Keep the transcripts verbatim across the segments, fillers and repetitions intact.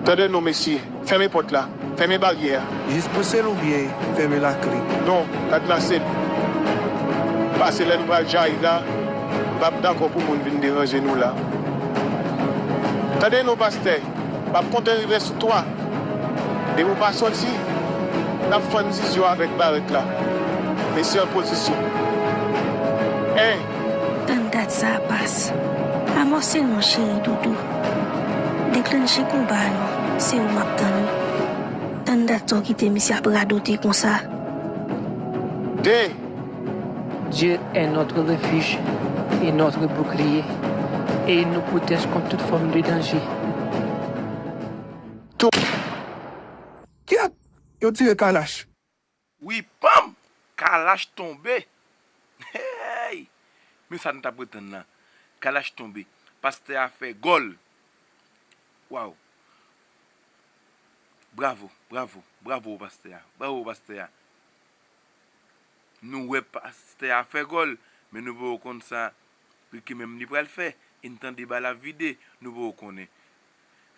Tande non, mesye, fèmen pòt la, fèmen baryè a. Jis pouse l oubyen fèmen lakle. Non, kadnase l. Pase lè n pral jayi la, m p ap dakò pou moun vin deranje nou la. Tande non, pastè, m ap konte rive sou twa. Depi w pa soti, n ap fann zizye w avèk barèt la. Mesye an pozisyon. En. Tann dat sa a, Pas. Amòse non, cheri doudou. Deklanche konba a non, se ou m ap tann wi. Tann dat sa w kite misye ap radote konsa. De. Dieu est notre refuge et notre bouclier, et il nous protège contre toute forme de danger. Tou. Kyèt! Yo tire Kalash. Wi, panm! Kalash tonbe! Hey! Men sa nou t ap ret tann la. Kalash tonbe. Pastè a fè gòl. Waw! Bravo, bravo, bravo pastè a. Bravo pastè a. Nou wè pastè a fè gòl, men nou poko konn sa li ki menm li pral fè. E n tande bal ap vide, nou poko konnen.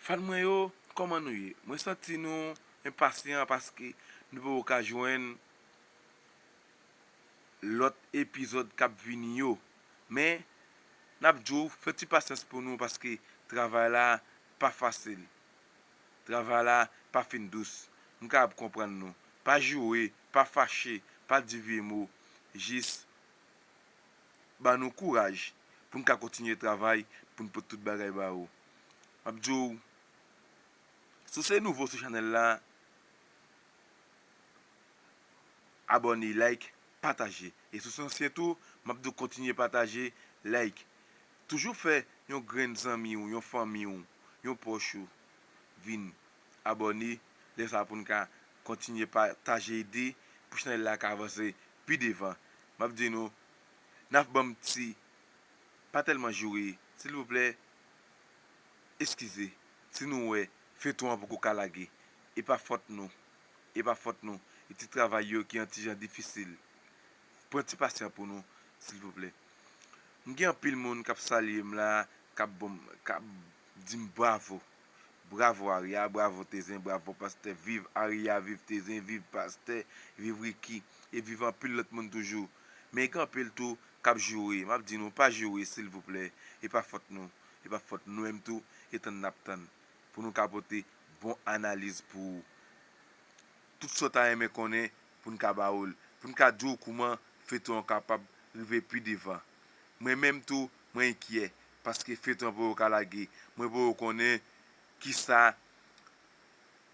Fan mwen yo, kòman nou ye? Mwen santi nou enpasyan paske nou poko ka jwenn lòt epizòd k ap vini yo. Men, n ap di w, fè ti pasyans pou nou paske travay la pa fasil. Travay la pa fin dous. M kapab konprann nou. Pa joure, pa fache, pa di vye mo. Jis ban nou kouraj pou n ka kontinye travay, pou n pot tout bagay ba ou. M ap di w, si w se nouvo sou chanèl la, abòne, like, pataje. E si w se ansyen tou, m ap di w kontinye pataje, like. Toujou fè yon grenn zanmi w, yon fanmi w, yon pwòch ou vin abòne. Lè sa a pou n ka kontinye pataje ide pou chanèl la ka avanse pi devan. M ap di nou, n ap ban m ti, pa tèlman joure, silvouplè, eskize si nou wè feyton an poko ka lage. E pa fòt nou. E pa fòt nou. E ti travay yo ki yon ti jan difisil. Pran ti pasyan pou nou, silvouplè. M gen anpil moun k ap salye m la, k ap bon, k ap di m bravo. Bravo Aria, bravo Tezen, bravo pastè. Viv Aria, viv Tezen, viv pastè, viv Ricky, e viv anpil lòt moun toujou. Men gen anpil tou k ap joure. M ap di nou, pa joure, silvouplè. E pa fòt nou. E pa fòt nou menm tou, e tann n ap tann pou nou ka pote bon analiz pou ou. Tout sa w ta renmen konnen pou n ka ba ou l, pou n ka di w kouman feyton an kapab rive pi devan. Mwen menm tou, mwen enkyè, paske feyton an poko ka lage. Mwen poko konnen kisa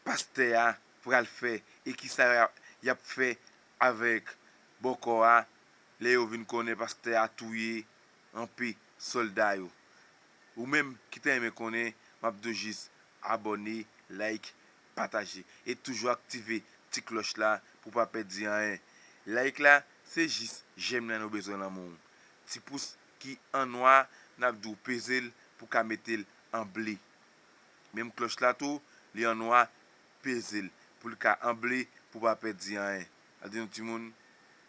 pastè a pral fè e kisa y ap, y ap fè avèk bòkò a lè yo vin konnen pastè a touye anpe sòlda yo. Ou menm ki ta renmen konnen, m ap di w jis abòne, like, pataje. E toujou aktive ti klòch la pou w pa pèdi anyen. Like la, se jis jèm nan nou bezwen lanmou w. Ti pous ki an nwa, n ap di w peze l pou w ka mete l an ble. Menm klòch la tou, li an nwa, peze l pou l ka an ble pou w pa pèdi anyen. N ap di nou timoun,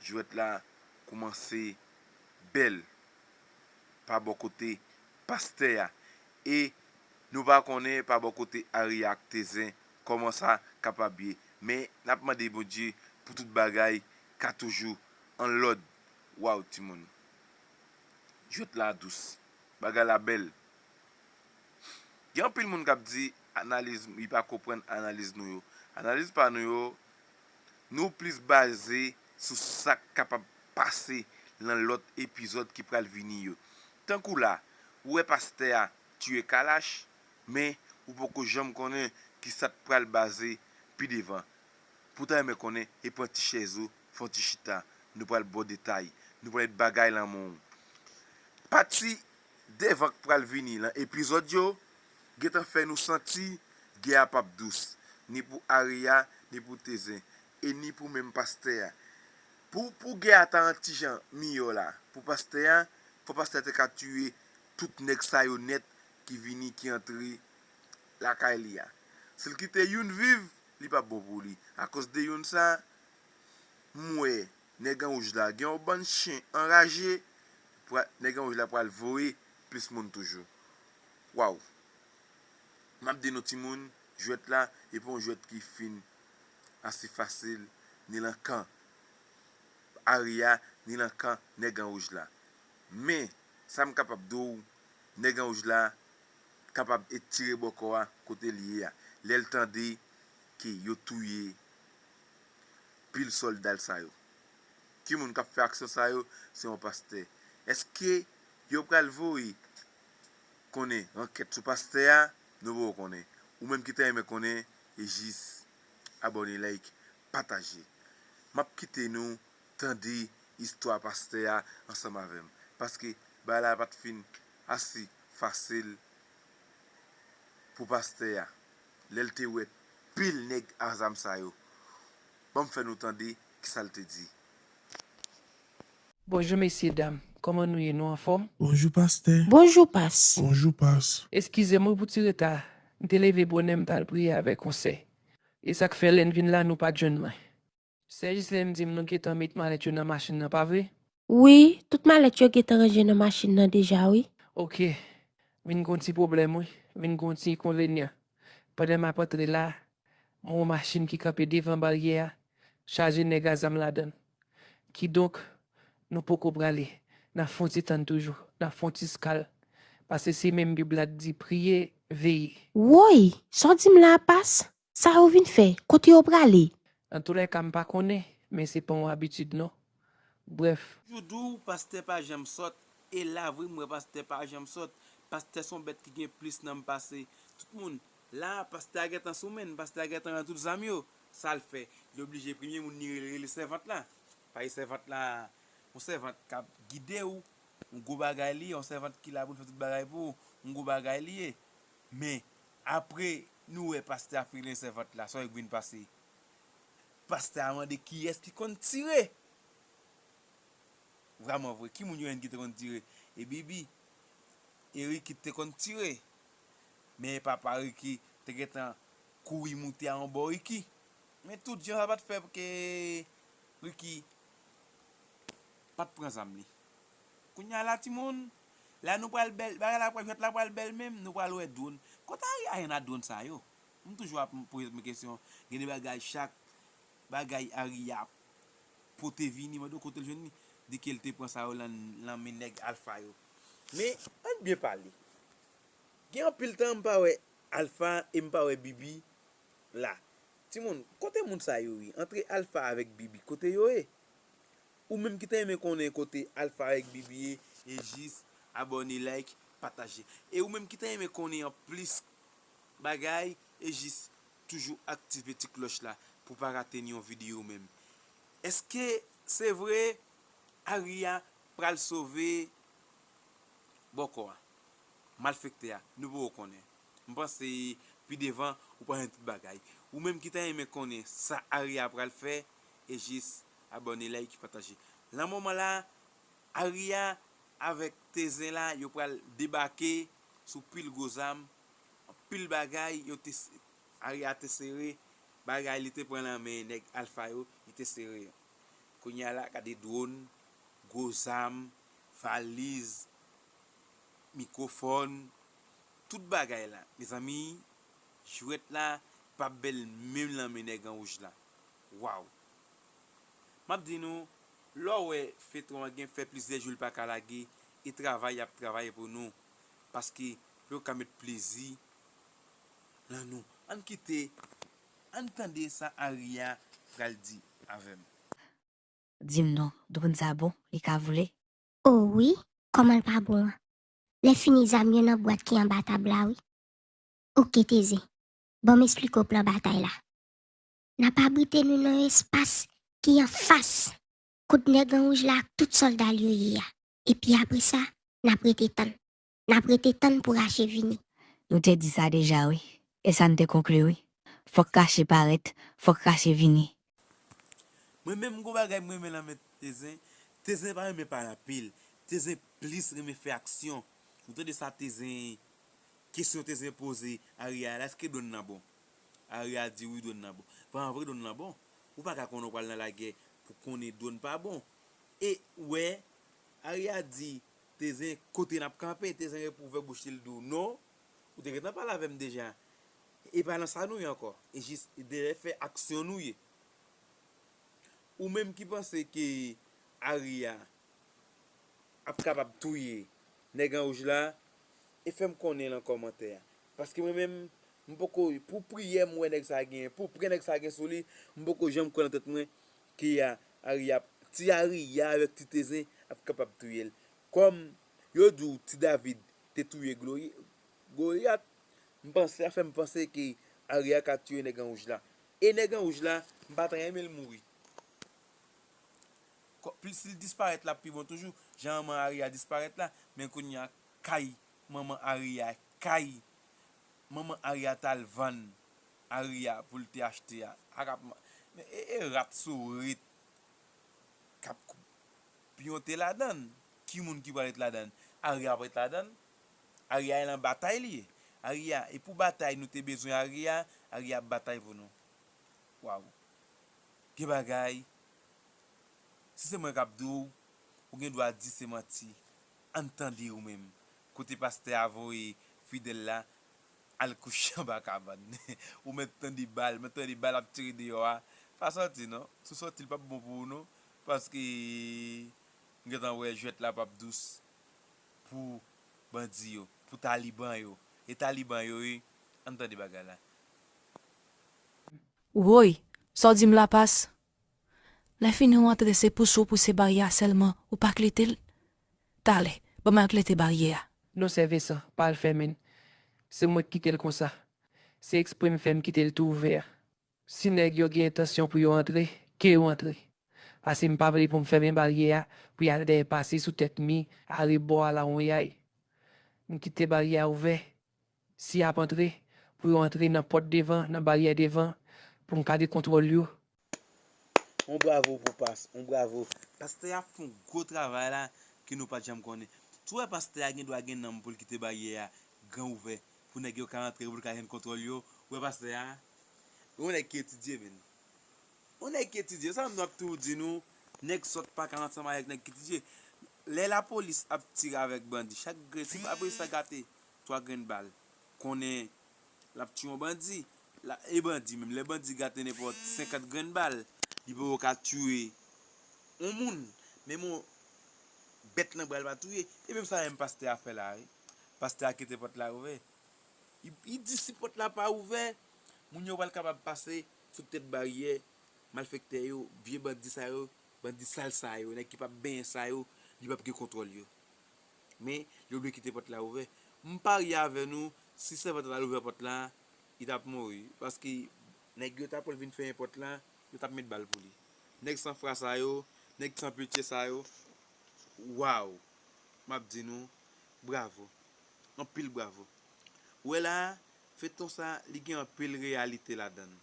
jwèt la koumanse bèl pa bò kote pastè a. E nou pa konnen pa bò kote Aria ak Tezen kòman sa kapab ye. Men n ap mande Bondye pou tout bagay ka toujou an lòd. Waw timoun. Jwèt la dous. Bagay la bèl. Gen anpil moun k ap di analiz, li pa konprann analiz nou yo. Analiz pa nou yo, nou plis baze sou sa k kapab pase nan lòt epizòd ki pral vini yo. Tankou la, ou wè pastè a tiye Kalash, men ou poko janm konnen kisa k pral baze pi devan. Pou w ta renmen konnen, e pran ti chèz ou, fè yon ti chita, nou pral ba w detay, nou pral met bagay lan men w. Pati devan k pral vini lan epizòd yo gentan fè nou santi gè a p ap dous, ni pou Aria, ni pou Tezen, e ni pou menm pastè a. Pou, pou gè a ta yon ti jan miyò la, pou pastè a, fò pastè a te ka tiye tout nèg sa yo nèt ki vini, ki antre lakay li a. Si l kite youn viv, li p ap bon pou li. Akoz de youn sa, m wè nèg an wouj la gen yon bann chen anraje, nèg an wouj la pral voye plis moun toujou. Waw. M ap di nou timoun, Jwèt la, e pa yon jwèt ki fin ase fasil, ni lan kan Ari a, ni lan kan nèg an wouj la. Men, sa m kapab di w, nèg an wouj la kapab etire bòkò a kote l ye a, lè l tande ke yo touye pil sòlda l sa yo. Ki moun k ap fè aksyon sa yo? Se yon pastè. Èske yo pral voye konnen ankèt sou pastè a? Nou poko konnen. Ou menm ki ta renmen konnen, e jis abòne, like, pataje. M ap kite nou tande istwa pastè a ansanm avè m. Paske bagay la pa t fin ase fasil pou pastè a lè l te wè pil nèg a zam sa yo. Ban m fè nou tande kisa l te di. Bonjou mesye dam, kòman nou ye, nou anfòm? Bonjou pastè. Bonjou pas. Bonjou pas. Eskize m wi pou ti reta, m te leve bonè m t al priye avèk yon sè. E sa k fè lè n vin la nou pa t jwenn mwen. Sè Jislèn di m nou gentan met malèt yo nan machin nan, pa vre? Wi, tout malèt yo gentan ranje nan machin nan deja wi. Oke, vin gen yon ti pwoblèm wi, vin gen yon ti enkonvenyan. Pandan m ap antre la, m wè yon machin ki kanpe devan baryè a, chaje nèg a zam ladan l. Kidonk, nou poko prale, n ap fè yon ti tann toujou, n ap fè yon ti skal. Paske se menm Bib la di, priye, veye. Woy! Sa w di m la a pas? Sa yo vin fè? Kote yo prale? Antoulèka m pa konnen, men se pa yon abitid non. Brèf. Toujou di w pastè pa janm sòt, e la vre m wè pastè pa janm sòt. Pastè se yon bèt ki gen plis nanm pase tout moun. La a, pastè a gentan sou men n, pastè a gentan rann tout zam yo. Sa l fè? Li oblije premye moun li rele, rele sèvant la. Paske sèvant la, yon sèvant k ap gide w, yon gwo bagay li ye, yon sèvant ki la pou l fè tout bagay pou ou, yon gwo bagay li ye. Men, apre nou wè pastè a fin rele sèvant la, sa w wè k vin pase? Pastè a mande kiyès ki konn tire. Vrèman vre, ki moun yo jwenn ki te konn tire? E Bibi. E Riki te konn tire. Men papa Riki te gentan kouri moute a yon bò Riki. Men tout jan sa pa t fè ke Riki pa t pran zam li. Kounye a la timoun, la nou pral bèl, bagay la pral, jwèt la pral bèl menm, nou pral wè dwòn. Kote Ari a jwenn a dwòn sa yo? M toujou ap poze tèt mwen kesyon. Gen de bagay, chak bagay Ari a pote vini, mande w kote l jwenn li. Di ke l te pran sa yo lan, lan men nèg Alfa yo. Men, ann byen pale. Gen anpil tan m pa wè Alfa e m pa wè Bibi la. Timoun, kote moun sa yo ye? Antre Alfa avèk Bibi, kote yo ye? Ou menm ki ta renmen konnen kote Alfa avèk Bibi ye, e jis abòne, like, pataje. E ou menm ki ta renmen konnen an plis bagay, e jis toujou aktive ti klòch la pou w pa rate ni yon videyo menm. Èske se vre Ari a pral sove bòkò a? Malfektè a, nou poko konnen. M panse pi devan ou pral jwenn tout bagay. Ou menm ki ta renmen konnen sa Ari a pral fè, e jis abòne, like, pataje. Lan moman la, Ari a avèk Tezen la, yo pral debake sou pil gwo zam, anpil bagay, yo te, Ari a te sere, bagay li te pran lan men nèg Alfa yo, li te sere. Kounye a la, gade dwòn, gwo zam, valiz, mikwofòn, tout bagay la. Mezanmi, jwèt la p ap bèl menm lan men nèg an wouj la. Waw! M ap di nou, lè w wè fetwon an gen fè plizyè jou l pa ka lage, e travay y ap travay pou nou, paske pou yo ka met plezi lan nou. Ann kite, ann tande sa Ari a pral di avè m. Di m non, dwòn sa bon, li ka vole? O wi, kòman l pa bon an? Lè fini zam yo nan bwat ki anba tab la wi. Oke Teze, ban m esplike w plan batay la. N ap abrite nou nan yon espas ki anfas kot nèg an wouj la ak tout sòlda l yo ye a. Epi apre sa, n ap rete tann. N ap rete tann pou rache vini. Nou te di sa deja wi. E sa n te konkli wi. Fòk rache parèt, fòk rache vini. Mwen menm gon bagay m renmen nan men Tezen. Tezen pa renmen pale anpil. Tezen plis renmen fè aksyon. Ou tande sa Tezen, kesyon Tezen poze Ari a la, èske dwòn nan bon? Ari a di wi dwòn nan bon. Vrèman vre dwòn nan bon. Ou pa ka konnen w pral nan lagè pou konnen dwòn pa bon. E ou wè, Ari a di Tezen kote n ap kanpe, Tezen repouvè bouch li, l di w non. Ou te gentan pale avè m deja. E pa nan sa nou ye ankò. E jis dèyè fè aksyon nou ye. Ou menm ki panse ke Aria ap kapab touye nèg an wouj la, e fè m konnen nan kòmantè a. Paske mwen menm, m poko, pou priyè m wè nèg sa genyen, pou prè nèg sa gen sou li, m poko janm kwè nan tèt mwen ke a, Aria, ti Aria avèk ti Tezen ap kapab touye l. Kòm yo di w ti David te touye Glori-, Golyat, m panse, sa fè m panse ke Aria ka touye nèg an wouj la. E nèg an wouj la, m pa ta renmen l mouri. Kò-, plis li disparèt la pi bon toujou. Jan manman Aria disparèt la, men kounye a kay manman Aria, kay manman Aria t al vann Aria pou l te achte a. Ak ap, men e, e rat sourit k ap piyonte ladann. Ki moun ki pral ret ladann? Aria ap ret ladann. Aria e nan batay li ye. Aria, e pou batay nou te bezwen Aria, Aria ap batay pou nou. Waw. Gen bagay, si se mwen k ap di w, ou gen dwa di se manti. Ann tande ou menm. Kote pastè a voye fidèl la al kouche anba kabann. Ou mèt tande bal, mèt tande bal ap tire deyò a. Pa sòti non. Si w sòti, l p ap bon pou ou non. Paske m gentan wè jwèt la p ap dous pou bandi yo, pou taliban yo. E taliban yo wi. Ann tande bagay la. Woy, sa w di m la pas? Lè fini w antre se pouse w pouse baryè a sèlman, ou pa klete l? Talè, ban m al klete baryè a. Non sè Vensan, pa al fèmen l. Se mwen k kite l konsa. Se ekspre m fè m kite l tou ouvè a. Si nèg yo gen entansyon pou yo antre, ke yo antre. Paske m pa vle pou m fèmen baryè a pou y al dèyè pase sou tèt mi, arebò a lawonyay. M kite baryè a ouvè. Si y ap antre, pou yo antre nan pòt devan, nan baryè devan, pou m ka gen kontwòl yo. On bravo pou pas, on bravo. Pastè a fè yon gwo travay la ke nou pa t janm konnen. Tou wè pastè a gen dwa gen nanm pou l kite baryè a gran ouvè pou nèg yo ka antre, pou l ka jwenn kontwòl yo. Ou wè pastè a? Yon nèg ki etidye, menn. Yon nèg ki etidye, sa m ap toujou di nou, nèg sòt pa ka ansanm avèk nèg ki etidye. Lè lapolis ap tire avèk bandi, chak grenn, si pa polis la gate twa grenn bal, konnen l ap tiye yon bandi. La, e bandi menm, lè bandi gate nenpòt senkant grenn bal, li poko ka tiye yon moun. Menm yon bèt nan bra l pa touye. E menm sa menm pastè a fè la wi. Pastè a kite pòt la ouvè. Li, li di si pòt la pa ouvè, moun yo pral kapab pase sou tèt baryè, malfektè yo, vye bandi sa yo, bandi sal sa yo, nèg ki p ap benyen sa yo, li p ap gen kontwòl yo. Men, yo dwe kite pòt la ouvè. M parye avè nou, si sèvant la t al ouvè pòt la, li t ap mouri. Paske nèg yo ta pral vin fèmen pòt la, yo t ap met bal pou li. Nèg san fra sa yo, nèg san pitye sa yo, waw! M ap di nou, bravo. Anpil bravo. Ou wè la a, feyton sa, li gen anpil reyalite ladan l.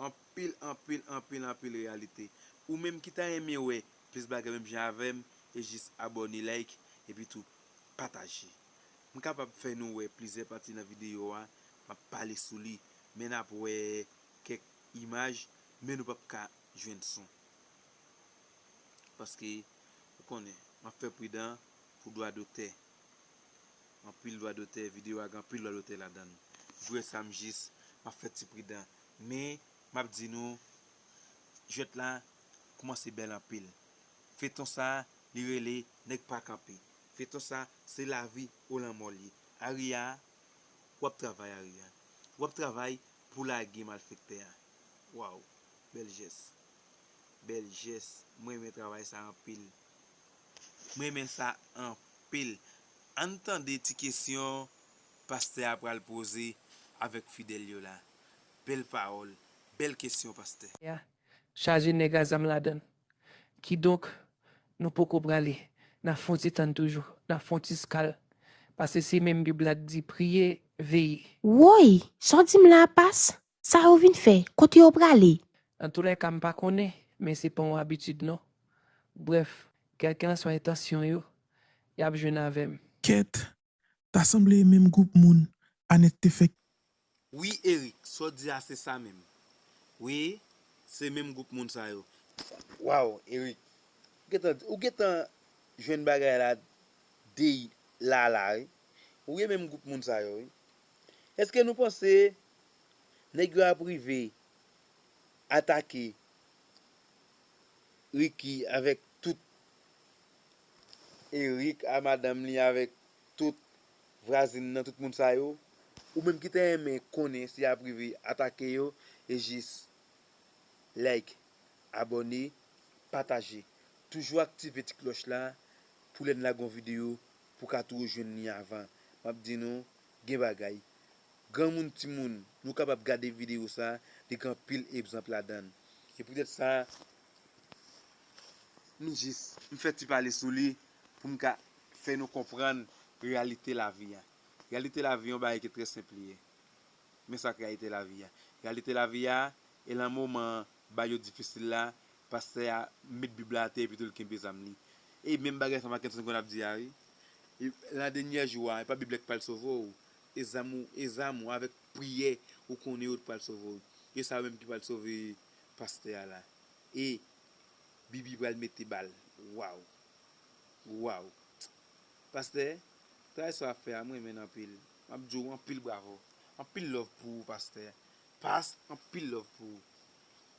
Anpil, anpil, anpil, anpil reyalite. Ou menm ki ta renmen wè plis bagay menm jan avè m, e jis abòne, like, epi tou pataje. M kapab fè nou wè plizyè pati nan videyo a, m ap pale sou li, men n ap wè kèk imaj, men nou p ap ka jwenn son. Paske, ou konnen, m ap fè pridan pou dwa dotè. Anpil dwa dotè, videyo a gen anpil dwa dotè ladan l. Jwè sa m jis, m ap fè ti pridan. Men, m ap di nou, jwèt la koumanse bèl anpil. Feyton sa, li rele Nèg pa kanpe. Feyton sa, se lavi ou lanmò l ye. Aria, w ap travay Aria. W ap travay pou lage malfektè a. Waw, bèl jès. Bèl jès. Mwen renmen travay sa anpil. Mwen renmen sa anpil. Ann tande ti kesyon pastè a pral poze avèk fidèl yo la. Bèl pawòl, bèl kesyon pastè. Chaje nèg a zam ladan l. Kidonk, nou poko prale. N ap fè yon ti tann toujou. N ap fè yon ti skal. Paske se menm Bib la k di, priye, veye. Woy! Sa w di m la a pas? Sa yo vin fè? Kote yo prale? Antoulèka, m pa konnen, men se pa yon abitid non. Brèf, kèlkenswa entansyon yo, y ap jwenn avè m. Kèt, ta sanble e menm gwoup moun Anèt te fè. Wi Eric, sa w di a se sa menm. Wi, se menm gwoup moun sa yo. Waw, Eric, ou gentan, ou gentan jwenn bagay la dey la la wi. Ou ye menm gwoup moun sa yo wi. Èske nou panse Nèg yo ap rive atake Ricky avèk tout Eric a madanm li avèk tout vwazin nan, tout moun sa yo. Ou menm ki ta renmen konnen si y ap rive atake yo, e jis like, abòne, pataje. Toujou aktive ti klòch la pou lè n lage yon videyo pou ka toujou jwenn li avan. M ap di nou, gen bagay. Granmoun, timoun, nou kapab gade videyo sa, li gen anpil egzanp ladan l. E poutèt sa, m jis, m fè ti pale sou li pou m ka fè nou konprann reyalite lavi a. Reyalite lavi a, yon bagay ki trè senp li ye. Men sa k reyalite lavi a. Reyalite lavi a, e lan moman bagay yo difisil la, pastè a met Bib la atè epi tou l kenbe zam li. E menm bagay sa Mackenson konn ap di a, wi. E lan dènyè jou a, e pa Bib la k pral sove w. E zam ou, e zam ou avèk priyè ou konnen yo k pral sove w. E sa yo menm ki pral sove pastè a la. E Bibi pral mete bal. Waw. Waw. Pastè, travay sa w ap fè a, m renmen l anpil. M ap di w anpil bravo. Anpil love pou ou, pastè. Pas, anpil love pou ou.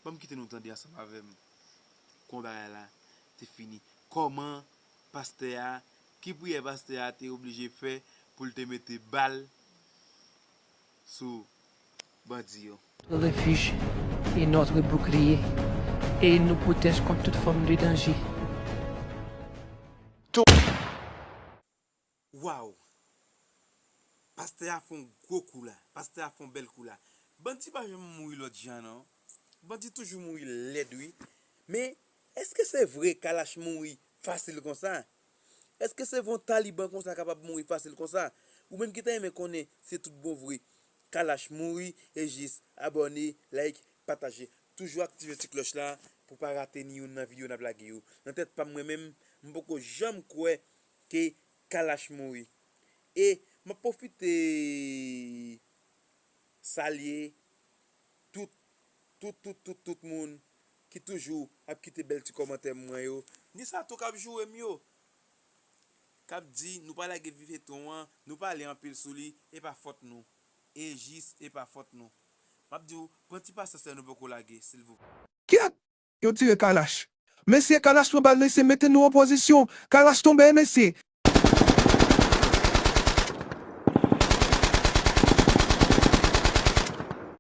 Ban m kite nou tande ansanm avè m. Kòman bagay la te fini. Kòman pastè a, ki priyè pastè a te oblije fè pou l te mete bal sou bandi yo. Notre refuge et notre bouclier, et il nous protège contre toute forme de danger. Waw! Pastè a fè yon gwo kou la. Pastè a fè yon bèl kou la. Bandi pa janm mouri lòt jan non. Bandi toujou mouri lèd wi. Men, èske se vre Kalash mouri fasil konsa? Èske se vre yon taliban konsa kapab mouri fasil konsa? Ou menm ki ta renmen konnen se tout bon vre Kalash mouri, e jis abòne, like, pataje. Toujou aktive ti klòch la pou pa rate ni youn nan videyo n ap lage yo. Nan tèt pa m mwen menm, m poko janm kwè ke Kalash mouri. E m ap pwofite salye tout, tout, tout, tout, tout moun ki toujou ap kite bèl ti kòmantè mwen yo. Ni sa tou k ap joure m yo. K ap di nou pa lage feyton an, nou pale anpil sou li, e pa fòt nou. E jis, e pa fòt nou. M ap di w, pran ti pasyans lè nou poko lage, silvouplè. Kyèt! Yo tire Kalash. Mesye, Kalash pran bal mesye, mete nou an pozisyon. Kalash tonbe mesye.